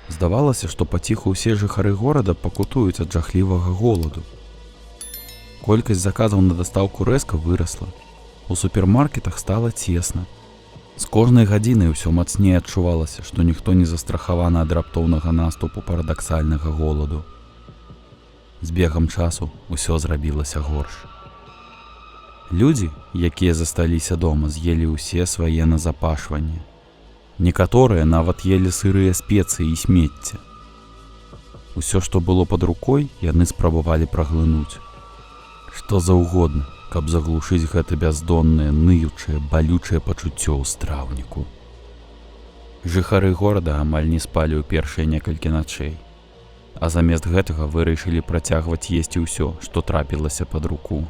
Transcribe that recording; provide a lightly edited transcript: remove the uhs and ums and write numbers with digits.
Здавалася, што паціху ўсе жыхары горада пакутуюць ад жахлівага голаду. Колькасць заказаў на дастаўку рэзка вырасла. У супермаркетах стала цесна. З кожнай гадзінай усё мацней адчувалася, што ніхто не застрахаваны ад раптоўнага наступу парадаксальнага голаду. З бегам часу ўсё зрабілася горш. Людзі, якія засталіся дома, з'елі ўсе свае назапашванні. Некаторыя нават елі сырыя спецыі і смецце. Усё, што было пад рукой, яны спрабавалі праглынуць. Што заўгодна, каб заглушыць гэта бяздоннае, ныючае, балючае пачуццё ў страўніку. Жыхары горада амаль не спалі ў першыя некалькі начэй. А замест гэтага вырашылі працягваць есці ўсё, што трапілася пад руку.